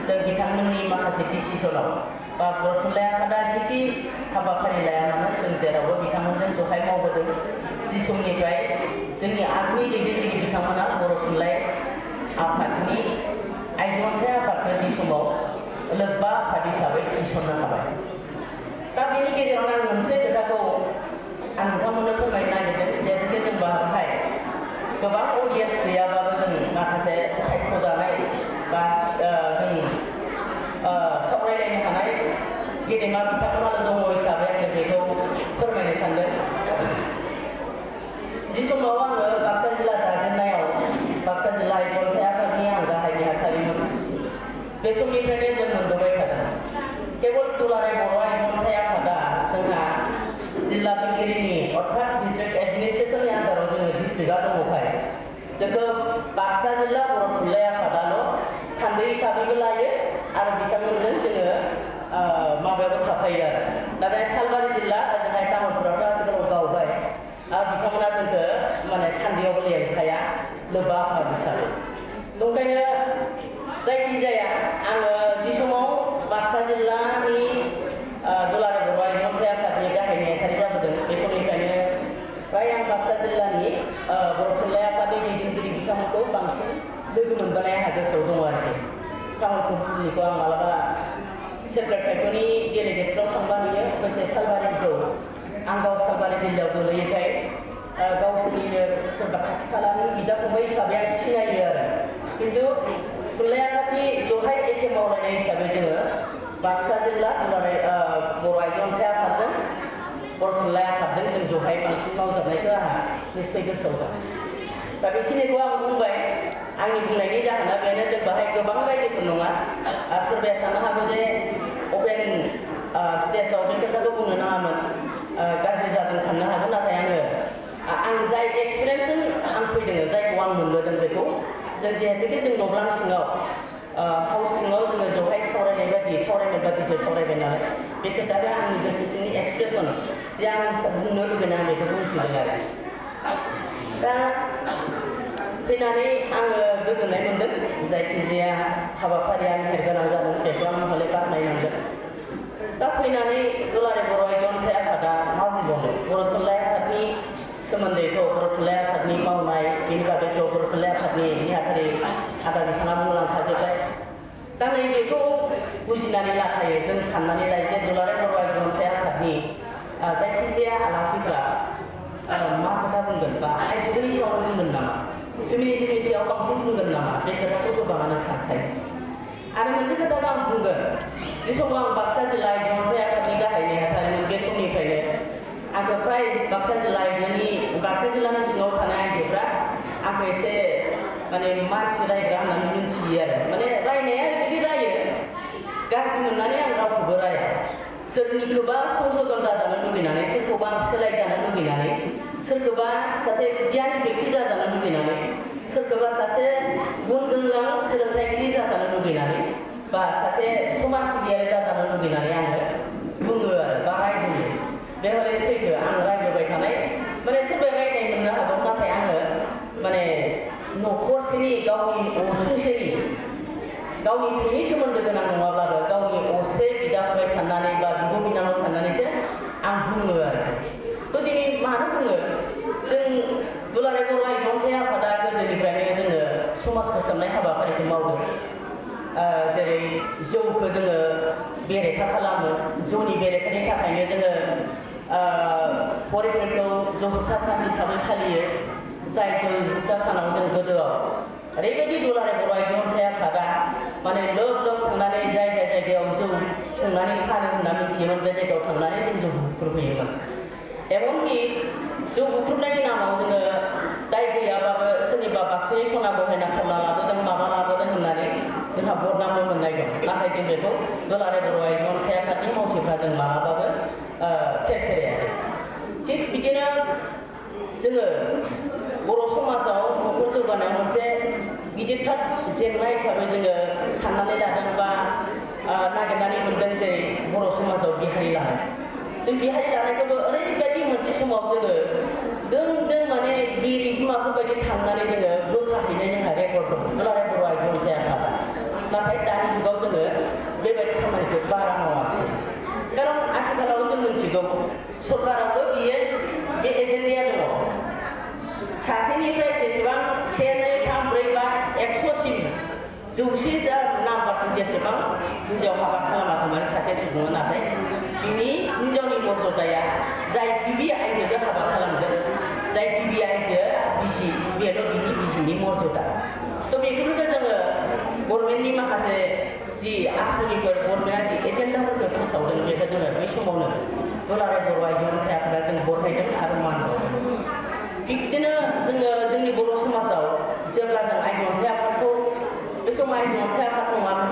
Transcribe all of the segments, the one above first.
जों बिथांमोननि माखासे डिसिसनाव बा बर' थुनलाइ आफादा जिखि हाबाफारि लाया मानो जों जेरावबो बिथांमोनजों जहाय मावबोदों। जि समनिफ्राय जोंनि आगुनि दैदेनगिरि बिथांमोना बर' थुनलाइ आफादनि आइजो अनसाय आफादखौ जि समाव लोब्बा आफाद हिसाबै थिसननो हाबाय। दा बेनि गेजेरावनो आं मोनसे खोथाखौ आं नोंथांमोननो फोरमायनो नागिरदों जिहेतुके जों बाहाय गोबां अडियेन्स गैयाबाबो जों माखासे सायख'जानाय बा जों सावरायलायनो हानाय गेदेमा बिथांमोनानो दङ हिसाबै आङो बेखौ फोरमायनो सानदों। जि समाव आङो बाक्सा जिल्ला दाजेननायाव बाक्सा जिल्ला आइजो अनसाय आफादनि आं गाहाय नेहाथारिमोन। बे समनिफ्रायनो जों मोनबोबाय थादों केवल दुलाराय बर' आइजो अनसाय आफादा जोंहा जिल्ला बेंगिरिनि अर्थात डिस्ट्रिक्ट एडमिनिस्ट्रेसननि आन्दाराव जोङो डिस्ट्रिक्टआ दङखाय जोंखौ बाक्सा जिल्ला बर' थुनलाइ आफादाल' थान्दै हिसाबैबो लायो आरो बिथांमोनजों जोङो माबायावबो थाफायो आरो नाथाय सालबारि जिल्ला ओजोंहाय तामुलपुरावथ' आथिखालाव गावबाय आरो बिथांमोना जोंखौ माने थान्दैयावबो लेंखाया लोब्बा आफाद हिसाबै। ओंखायनो जायखिजाया आङो जि समाव बाक्सा जिल्लानि दुलाराय बर' आइजो अनसाय आफादनि गाहाय नेहाथारि जाबोदों बे समनिफ्रायनो फ्राय आं बाक्सा जिल्लानि बर' थुनलाइ आफादनि दैदेनगिरि बिथांमोनखौ बांसिन लोगो मोनबोनाय आंहा गोसोआव दङ आरोखि। तामुलपुरनिखौ आं मालाबा सेक्रेटारि साइटनि डेलिगेसनाव थांबा नुयो लोगोसे सालबारिखौ आं गाव सालबारि जिल्लायाव गोलैयोखाय गावसोरनिनो सोरबा खाथि खालानि बिदा फंबाय हिसाबै आं सिनायो आरो खिन्थु थुनलाइ आफादनि जहाय एखे मावलायनाय हिसाबै जोङो बाक्सा जिल्ला दुलाराय बर' आइजो अनसाय आफादजों बर' थुनलाइ आफादजों जों जहाय बांसिन मावजाबनायखौ आंहा निस्सय गोसोआव दं। दा बेखिनिखौ आं बुंबाय। आंनि बुंनायनि जाहोना बेनो जों बाहाय गोबां रायजोफोर नङा सोरबाया साननो हागौ जे अपेन स्टेजाव बे खोथाखौ बुंनो नाङामोन गाज्रि जादों साननो हागौ नाथाय आं जाय एक्सपिरियेन्सजों आं फैदों जायखौ आं मोनबोदों बेखौ जों जिहेतुके जों नब्लां सिङाव हाउस सिङाव जोङो जहाय सावरायनाय बादिसो सावरायबाय नालाय बे खोथाखौ आंनि गोसो सिंनि एक्सप्रेसन जे आं बुंनो लुबैनाय आं बेखौ बुंफिनदों आरो दा फैनानै आङो गोजोननाय मोनदों जायखिजाया हाबाफारिया मेहेरगोनां जादों बेखौ आं हले बाख्नायनांगोन। दा फैनानै दुलाराय बर' आइजो अनसाय आफादा मा बुंबावनो बर' थुनलाइ आफादनि सोमोन्दैखौ बर' थुनलाइ आफादनि मावनाय बेनि बागैखौ बर' थुनलाइ आफादनि नेहाथारि आदा बिथाङा बुंलांखाजोब्बाय। दा नैबेखौ बुजिनानै लाखायो जों साननानै लायो जे दुलाराय बर' आइजो अनसाय आफादनि जायखिजाया आलासिफ्रा मा खोथा बुंगोन बा आइजोफोरनि सायाव बुंगोन नामा फेमिनिजमनि सायाव बांसिन बुंगोन नामा बे खोथाखौ गोबाङानो सानखायो। आरो मोनसे खोथाखौ आं बुंगोन जि समाव आं बाक्सा जिल्ला आइजो अनसाय आफादनि गाहाय नेहाथारिमोन बे समनिफ्रायनो आंखौ फ्राय बाक्सा जिल्लानि सिङाव थानाय आइजोफ्रा आंखौ एसे माने मानसि रायग्रा होननानै मिन्थियो आरो माने रायनाया ओरैबायदि रायो गाज्रि मोननानै आं रावखौबो राया सोरनिखौबा संशोधन जाजानो लुबैनानै सोरखौबा आं सोलायजानो लुबैनानै सोरखौबा सासे गियानि बेक्ति जाजानो लुबैनानै सोरखौबा सासे गुन गोनां सोलोंथाइगिरि जाजानो लुबैनानै बा सासे समाज सिबियारि जाजानो लुबैनानै आङो बुङो आरो बा रायबोयो बे हले सैथो आं रायबोबाय थानाय माने सोरबा रायनाय मोननो हागौ नाथाय आङो माने न'खरसेनि गावनि असुंसेनि गावनि थैनि सोमोन्दो गोनां नङाब्लाबो गावनि असे बिदा फंबाय साननानै बा बिब' बिनानाव साननानैसो आं बुङो आरो दिनै मानो बुङो जों दुलाराय बर' आइजो अनसाय आफादा गोदोनिफ्रायनो जोङो समाज फोसाबनाय हाबाफारिखौ मावदों जेरै जौखौ जोङो बेरेखा खालामो जौनि बेरेखानि थाखायनो जोङो बर'फोरखौ जौ होबथा सान हिसाबै फालियो जाय जौ होबथा सानाव जों गोदोआव ओरैबायदि दुलाराय बर' आइजो अनसाय आफादा माने लोब थांनानै जाय जायगायाव जौ संनानै फानो होनना मिथियोमोन बे जायगायाव थांनानै जों जौ बुख्रुबहैयोमोन। एमनकि जौ बुख्रुबनायनि नामाव जोङो दाय गैयाबाबो सोरनिबा बाक्सुनि सना बहायना खावना लाबोदों माबा लाबोदों होननानै जोंहा बदनामबो मोननाय दं नाथाय जों बेखौ दुलाराय बर' आइजो अनसाय आफादनि मावथिफ्रा जों मालाबाबो फेरफेरायाखै। थिग बिदिनो जोङो बर' समाजाव न'खर जौगानायाव मोनसे गिदिरथार जेंना हिसाबै जोङो साननानै लादों बा नागिरनानै मोनदों जेरै बर' समाजाव बिहारि लानाय जों बिहारि लानायखौबो ओरैबायदि मोनसे समाव जोङो दों माने बिरि बिमाफोर बायदि थांनानै जोङो बोखाहैनाय जोंहा रेकर्ड दं दुलाराय बर' आइजो अनसाय आफादा नाथाय दानि जुगाव जोङो बेबायदि खामानिखौ बारा मावाखिसै खारन आथिखालाव जों मिथिगौ सरकारावबो बे एजेन्डाया दङ सासेनिफ्राय जेसेबां 1, 2, 3, 4, 5, 100सिम 100 जा नाम्बारसिम जेसेबां हिन्जाव हाबा खालामाखै माने सासे सुबुङा नाथाय बिनि हिन्जावनि मर्यादाया जाय गिबि आइजोखौ हाबा खालामदों जाय गिबि आइजो बिसि बेल' बिनि बिसिनि मर्यादा थ' बेफोरखौ जोङो गभर्नमेन्टनि माखासे जि आसनिफोर गभर्नमेन्टआ जि एजेन्डाफोरखौ फोसावदों बेखौ जोङो बे समावनो दुलाराय बर' आइजो अनसायफोरा जों बरायदों आरो मान बावदों बिदिनो जोङो जोंनि बर' समाजाव जेब्ला जों आइजो अनसाय आफादखौ बे समाव आइजो अनसाय आफाद नङामोन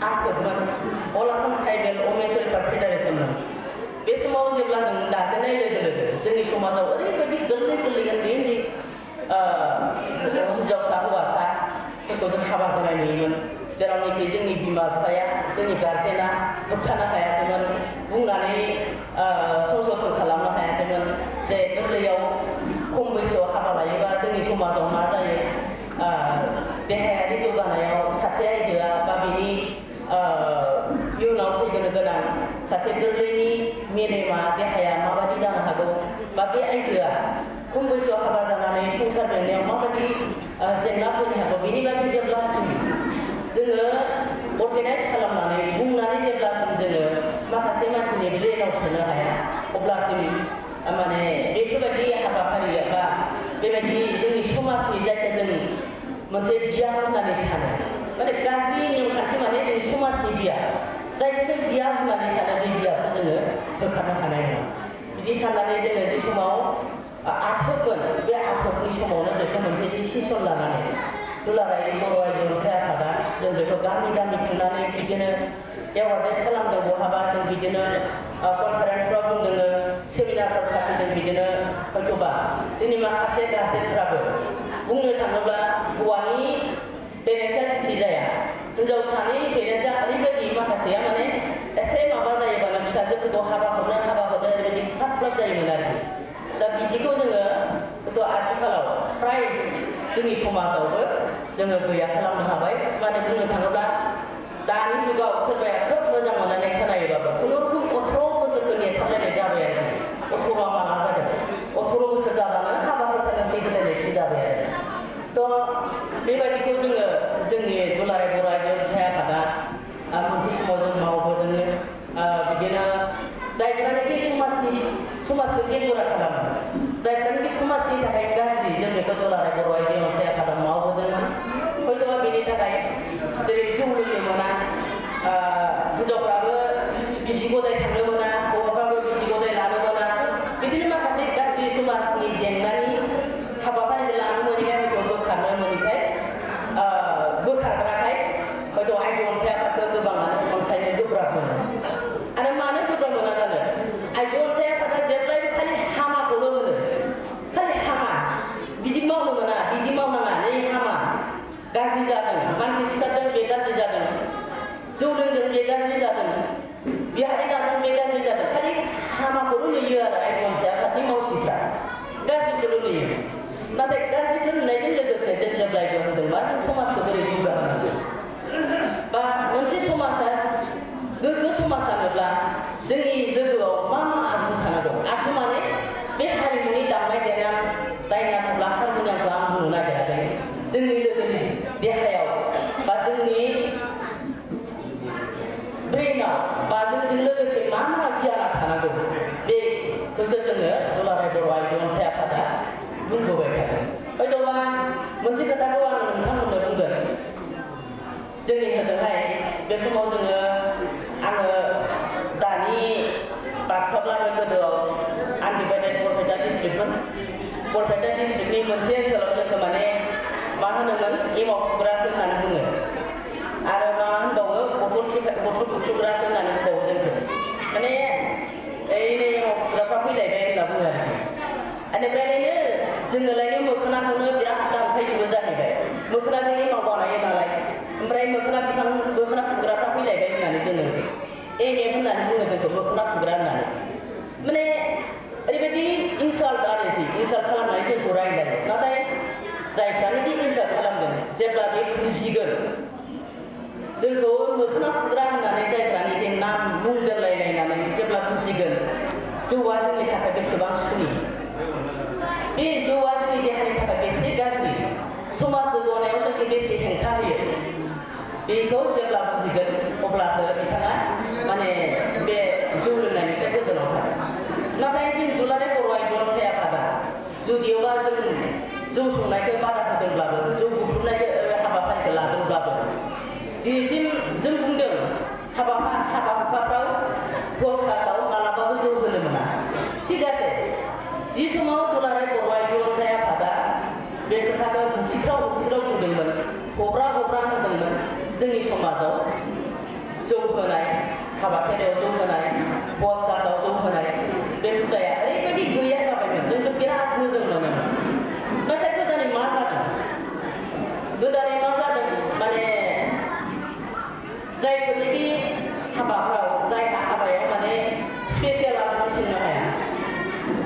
आफादमोन अल आसाम ट्राइबेल वमेन्स वेलफेयार फेडारेसनमोन बे समाव जेब्ला जों दाजेननाय लोगो लोगो जोंनि समाजाव ओरैबायदि गोरलै उन्दै हिन्जावसा हौवासाफोरखौ जों हाबा जानाय नुयोमोन जेरावनोखि जोंनि बिमा बिफाया जोंनि गार्जेना होबथानो हायाखैमोन बुंनानै संशोधन खालामनो हायाखैमोन जे गोरलैयाव खम बैसोआव हाबा लायोबा जोंनि समाजाव मा जायो देहायारि जौगानायाव सासे आइजोआ बा बिनि इयुनाव फैनो गोनां सासे गोरलैनि मेलेमा देहाया माबायदि जानो हागौ बा बे आइजोआ खम बैसोआव हाबा जानानै संसार बेंनायाव माबायदि जेंना फैनो हागौ बेनि बागै जेब्लासिम जोङो अर्गेनाइज खालामनानै बुंनानै जेब्लासिम जोङो माखासे मानसिनि ब्रेनाव सोनो हाया अब्लासिम माने बेफोरबायदि हाबाफारिया बा बेबायदि जोंनि समाजनि जायखौ जों मोनसे बिया होननानै सानो माने गाज्रि नेमखान्थि माने जोंनि समाजनि बिया जायखौ जों बिया होननानै सानो बे बियाखौ जोङो होखारनो हानाय नङा बिदि साननानै जोङो जि समाव आथोबमोन बे आथोबनि समावनो बेखौ मोनसे डिसिसन लानानै दुलाराय बर' आइजो अनसाय आफादा जों बेखौ गामि गामि थांनानै बिदिनो एवारनेस खालामदों बहाबा जों बिदिनो कनफारेन्सफ्राव बुंदों सेमिनारफोर फाथिदों बिदिनो हयथ'बा जोंनि माखासे गार्जेनफ्राबो बुंनो थाङोब्ला हौवानि पेरेन्टसा जेखि जाया हिन्जावसानि पेरेन्टसा ओरैबायदि माखासेया माने एसे माबा जायोबानो फिसाजोफोरखौ हाबा हरनो ओरैबायदि खुथाब खुथाब जायोमोन आरोखि दा बिदिखौ जोङो आथिखालाव फ्राय जोंनि समाजावबो जोङो गैया खालामनो हाबाय माने बुंनो थाङोब्ला दानि जुगाव सोरबाया खोब मोजां मोननानै खोनायोबाबो खुनुरुखुम 18 बोसोरखौ नेथाबलायनाय जाबाय आरो 18 माला जादों 18 बोसोर जाबानो हाबा होखानोसै होलायनायसो जाबाय आरो थ' बेबायदिखौ जोङो जोंनि दुलाराय बर' आइजो अनसाय आफादा मोनसे समाव जों मावबोदों बिदिनो जायफ्रानोखि समाजखौ बेंगुरा खालामो जायफ्रानोखि समाजनि थाखाय गाज्रि जों बेखौ दुलाराय बर' आइजो अनसाय आफादा मावबोदोंमोन हयथ'बा बेनि थाखाय जेरै जौ लोंनो मोना हिन्जावफ्राबो बिसि गदाय थांनो मोना हौवाफ्राबो बिसि गदाय लानो मोना बिदिनो माखासे गाज्रि समाजनि जेंनानि हाबाफारिखौ लानो मोनैखाय हयथ' बोखारनो मोनैखाय बोखारग्राखाय हयथ' आइजो अनसाय आफादखौ गोबाङानो अनसायनो गोब्राब मोनो आरो मानो गोब्राब मोना जानो आइजो अनसाय आफादा जेब्लायबो खालि हामाखौल' होनो खालि हामा बिदि मावनो मोना बिदि मावनाङा नै हामा गाज्रि जादों मानसि सिथारदों बे गाज्रि जादों जौ लोंदों बे गाज्रि जादों बिहारि लादों बे गाज्रि जादों खालि हामाखौल' नुयो आरो आइजो अनसाय आफादनि मावथिफ्रा गाज्रिखौल' नुयो नाथाय गाज्रिखौ नुनायजों लोगोसे जों जेब्लायबो होनदोंबा जों समाजखौ बोरै जौगाहोनांगौ बा मोनसे समाजा गोग्गो समाज जानोब्ला जोंनि लोगोआव मा आगजु थानांगौ आगजु माने बे हारिमुनि दामनाय देनाय दायना थब्ला हारमनियामखौ आं बुंनो नागिराखै जोंनि लोगोनि देहायाव बा जोंनि ब्रेनाव बा जोंजों लोगोसे मा गियाना थानांगौ बेखौसो जोङो दुलाराय बर' आइजो अनसाय आफादा बुंबोबाय थादों हयथ'बा मोनसे खोथाखौ आं नोंथांमोननो बुंगोन जोंनि हजोंहाय बे समाव आङो दानि बाक्साब्लाबो गोदोआव आनडिभाइडेड बरपेटा डिस्ट्रिक्टमोन बरपेटा डिस्ट्रिक्टनि मोनसे ओनसोलाव जोंखौ माने मा होनोमोन एमाव फुग्रासो होननानै बुङो आरो मा होनबावो बथल बुख्रुग्रासो होननानै बुंबावो जोंखौ माने ओरैनो एमाव फुग्राफ्रा फैलायबाय होनना बुङो आरो बेनिफ्रायलायनो जोङोलायनो मोखोनाखौनो बिराद दानफायजोबो जाहैबाय मोखोनाजों एमाव बानायो नालाय ओमफ्राय मोखोना फुग्राफ्रा फैलायबाय होननानै जोङो होननानै बुङो जोंखौ मोखोना फुग्रा होननानै माने ओरैबायदि इनसाल्ट आरोखि इनसाल्ट खालामनानै जोंखौ रायलायो नाथाय जायफ्रानोखि इनसाल्ट खालामदों जेब्ला बे बुजिगोन जोंखौ मोखोना फुग्रा होननानै जायफ्रानोखि नाम मुं दोनलायलायनानै जेब्ला बुजिगोन जौआ जोंनि थाखाय बेसेबां सुनि बे जौआ जोंनि देहानि थाखाय बेसे गाज्रि समाज जौगानायाव जोंखौ बेसे हेंथा होयो बेखौ जेब्ला बुजिगोन अब्लासो बिथाङा माने बे जौ लोंनायनिफ्राय गोजानाव थागोन नाथाय जों दुलाराय बर' आइजो साया आफादा जुदियोबा जों जौ संनायखौ बादा होदोंब्लाबो जौ बुथुमनायखौ हाबाफारिखौ लादोंब्लाबो दिनैसिम जों बुंदों हाबा हुखाफ्राव भज कासाव मालाबाबो जौ होनो मोना थिग আছে जि समाव दुलाराय बर' आइजो साया आफादा बे खोथाखौ होसिख्राव बुंदोंमोन हब्रा होदोंमोन जोंनि समाजाव जौ होनाय हाबाफारियाव जौ होनाय भज कासाव जौ होनाय बे हुदाया ओरैबायदि गैया जाबायमोन जोंथ' बिराद मोजां मोनोमोन नाथाय गोदानै मा जादों माने जायफोरनिखि हाबाफ्राव जायहा हाबायाव माने स्पेसियेल आलासि सोंनो हाया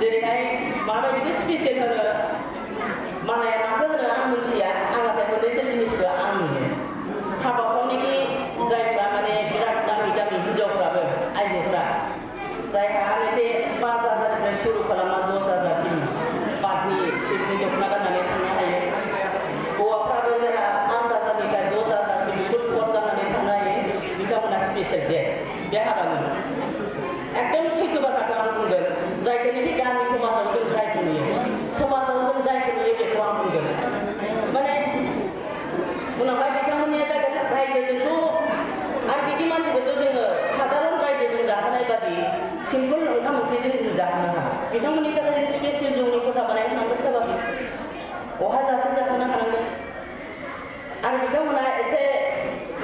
जेरैहाय माबायदिखौ स्पेसियेल होनो मालाया माखौ होनो आं मिथिया आं नाथाय मोननैसो जिनिसखौ आं नुयो हाबाफ्रावनिखि जायफ्रा माने बिराद दामि हिनजावफ्राबो आइजोफ्रा जायहा आंनिखि 5,000निफ्राय सुरु खालामना 10,000सिम पाटनि सिल्कनि दख'ना गाननानै थांनो हायो हौवाफ्राबो जोंहा 5,000निफ्राय 10,000सिम सुट कट गाननानै थांनो हायो बिथांमोना स्पेसियेल गेस्ट बे हाबानि एकदम सैथो बाथ्राखौ आं बुंगोन जायखौनोखि गामि समाजाव जों जायखौ नुयो बेखौ आं बुंगोन माने उनावहाय बिथांमोननिया जागोन रायजोजोंथ' आरो बिदि मानसिखौथ' जोङो साधारन रायजोजों जाहोनाय बादि सिम्पोल ओंखाम ओंख्रिजों जों जाहोनो हाया बिथांमोननि थाखाय जों स्पेसियेल जौनि खथा बानायहोनांगोन सोरबा बहा जासे जाहोनो हानांगोन आरो बिथांमोना एसे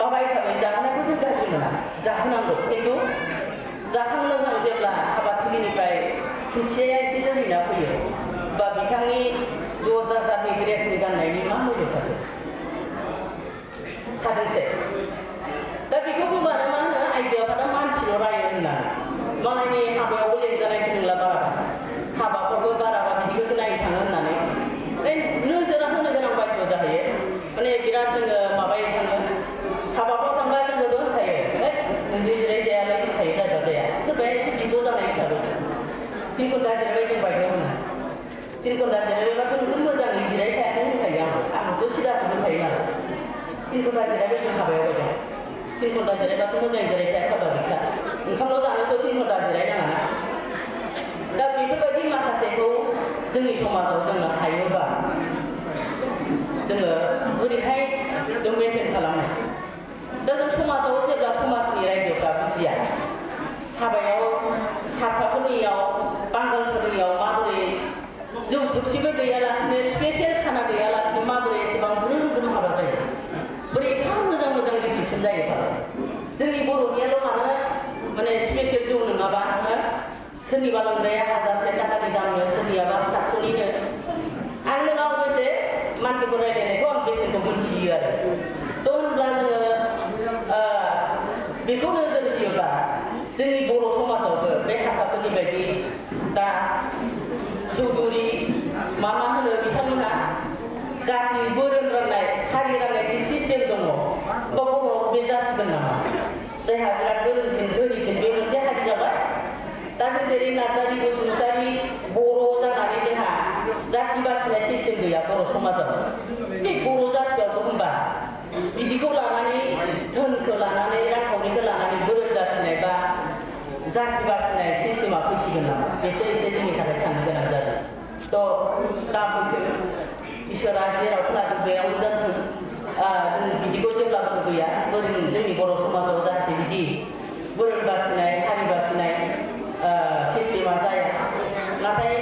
माबा हिसाबै जाहोनायखौ जों गाज्रि मोना जाहोनांगौ खिन्थु जाखां लोंखां जेब्ला हाबाथिलिनिफ्राय खुन्थियाया एसे दोनहैना फैयो बा बिथांनि 10,000नि ड्रेसनि गाननायनि मा मुल्य थादोंसै दा बेखौ बुंबानो मा होनो आइजोआ दा मानसिल' रायो होननानै मालायनि हाबायावबो लेंजानायसो नंला बारा हाबाफ्रावबो बाराबा बिदिखौसो नायनो थाङो होननानै नोजोरा होनो गोनां बायद' जाहैयो माने बिराद जोङो माबायो थाङो हाबाफ्राव थांबा जोंबो होनखायो नोंजों जिरायजायालाय होनखायो जायगा जाया सोरबाया एसे बिद' जानाय हिसाबै 3 घन्टा जिरायबाय जों बायद' होनो 3 घन्टा जिरायबाथ' नोंसोर मोजाङै जिरायखायाखै होनखायो आंबोथ' सिदासो होनखायो नालाय 3 घन्टा जिरायबाय जों हाबायाव बायद' 3 घन्टा जिरायबाथ' मोजाङै जिरायखाया साबाबिखा ओंखामल' जानोथ' 3 घन्टा जिरायनाङा दा बेफोरबायदि माखासेखौ जोंनि समाजाव जोङो हायोबा जोङो ओरैहाय जों मेनटेन खालामनो दा जों समाजाव जेब्ला समाजनि रायजोफ्रा बुजिया हाबायाव हारसाफोरनियाव बांगालफोरनियाव माबोरै जौ थोबसेबो गैयालासिनो स्पेसियेल खाना गैयालासिनो माबोरै एसेबां ग्रोम हाबा जायो बोरै एफा मोजां डिसिसन जायो जोंनि बर'नियाल' मानो माने स्पेसियेल जौ नङाबा सोरनिबा लोंग्राया 1000 थाखानि दामनो सोरनियाबा 700निनो आंनो अबयसे मानसिफोर रायलायनायखौ आं बेसेनखौ मोनथियो आरो थ' होनब्ला जोङो बेखौ नोजोर होयोब्ला जोंनि बर' समाजावबो बे हारसाफोरनि बायदि दास चौधुरि मा होनो बिथांमोनहा जाति बोरोन राननाय हारि राननाय जि सिस्टेम दङ बा बर' बे जासिगोन नामा जायहा बिराद गोरोंसिन धोनिसिन बे मोनसे हारि जाबाय दा जों जेरै नार्जारि बसुमतारि बर' जानानै जोंहा जाति बासिनाय सिस्टेम गैया बर' समाजाव बे बर' जाथियावबो होनबा बिदिखौ लानानै धोनखौ लानानै रांखावरिखौ लानानै बोरोन जाथिनाय बा जाति बासिनाय सिस्टेमा फैसिगोन नामा बेसो एसे जोंनि थाखाय साननो गोनां जादों थ' दा इसोरा जेराव खोनादों बेयावनो दोनथों जों बिदिखौ जेब्लाबो गैया बोरोन जोंनि बर' समाजाव जाहाथे बिदि बोरोन बासिनाय हारि बासिनाय सिस्टेमा जाया नाथाय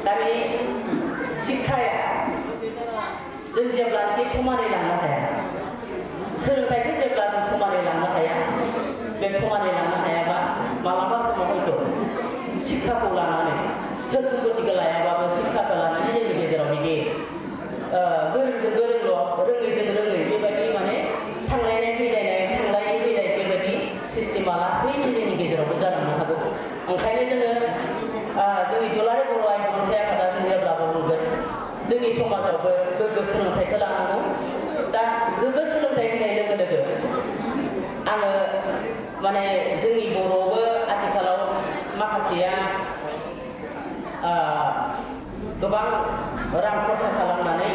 दानि शिक्षाया जों जेब्लानोखि समानै लांनो हाया सोलोंथाइखौ जेब्ला जों समानै लांनो हाया बे समानै लांनो हायाबा मालाबा समाव हयथ' शिक्षाखौ लानानै धोरोमगथिखौ लायाबाबो शिक्षाखौ लानानै जोंनि गेजेराव बिदि गोरोंजों गोरोंल' रोङैजों रोङै बेबायदि माने थांलाय फैलाय बेबायदि सिस्टेमा लासैनो जोंनि गेजेरावबो जालांनो हागौ ओंखायनो जोङो जोंनि दुलाराय बर' आइजो मोनसे आफादा जों जेब्लाबो बुंगोन जोंनि समाजावबो गोग्गो सोलोंथाइखौ लानांगौ दा गोग्गो सोलोंथाइ होनाय लोगो लोगो माने जोंनि बर'आवबो आथिखालाव माखासेया गोबां रां खरसा खालामनानै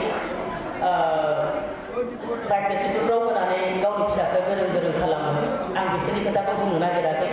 प्राइभेट स्कुलफ्राव होनानै गावनि फिसाखौ गोरों खालामो। आं बिसोरनि खोथाखौ बुंनो नागिराखै।